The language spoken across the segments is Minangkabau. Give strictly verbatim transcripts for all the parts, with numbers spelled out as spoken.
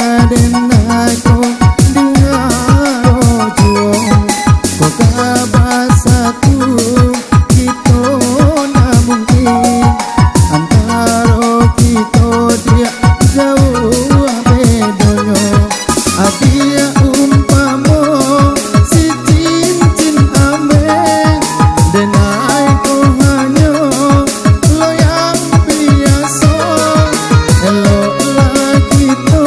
Denai ko di aro juo, ko ka basatu kito ndak mungkin. Antaro kito diak jauah bedonyo. Adiak umpamo si cincin ameh, denai ko hanyo loyang biaso. Eloklah kito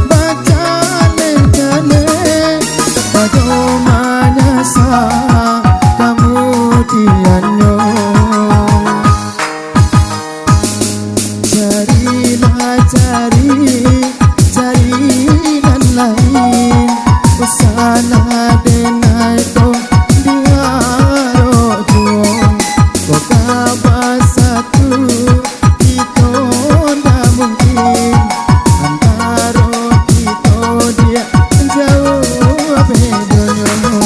bajaleh-jaleh, pado manyasa kamudiannyo. Carilah, cari, cari nan lain. Usahlah denai ko di aro juo, ko ka basatu kito ndak mungkin. Antaro kito diak jauah bedonyo.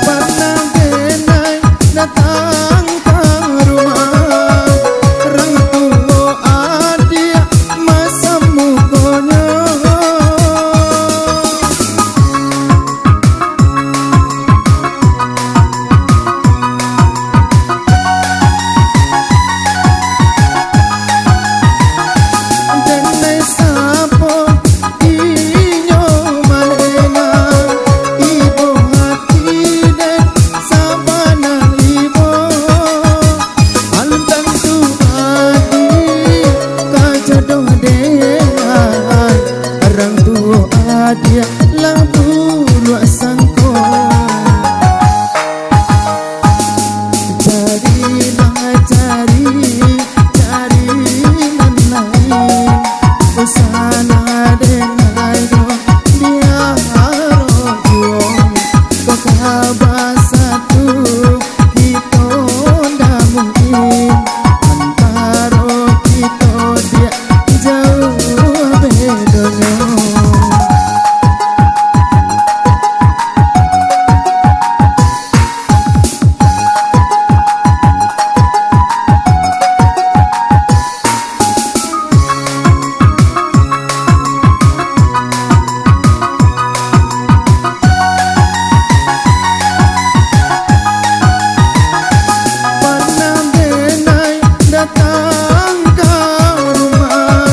Pernah denai datang ka rumah, rang tuo adiak masam mukonyo. Denai sapo inyo malengah, ibo hati den sabana ibo. Alun tantu adiak ka jodoh denai, rang tuo adiak lah buruak sangko. Carilah, cari, cari nan lain. Usahlah denai ko di aro juo, ko ka basatu kito ndak mungkin. Antaro kito diak jauah bedonyo. Pernah denai datang ka rumah,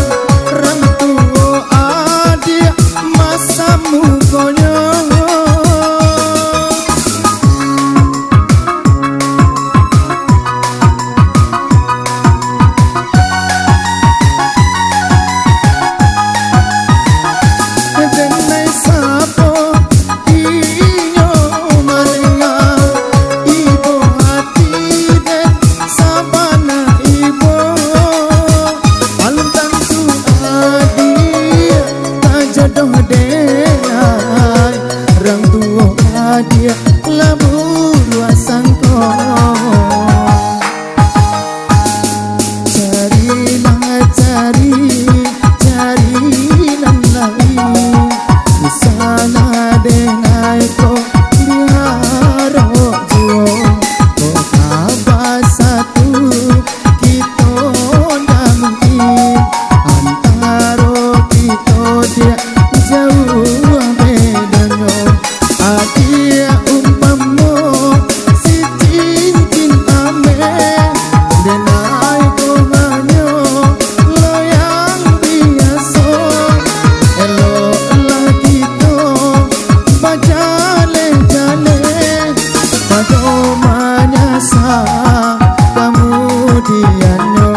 rang tuo adiak masam mukonyo. Denai sapo inyo malengah, ibo hati den sabana ibo. Alun tantu adiak ka jodoh denai, rang tuo adiak lah buruak sangko. Carilah, cari, cari nan lain. Usahlah denai ko di aro juo, ko ka basatu kito ndak mungkin. Antaro kito diak jauah bedonyo. Adiak umpamo si cincin ameh, denai ko hanyo loyang biaso. Eloklah kito bajaleh-jaleh, pado manyasa kamudiannyo.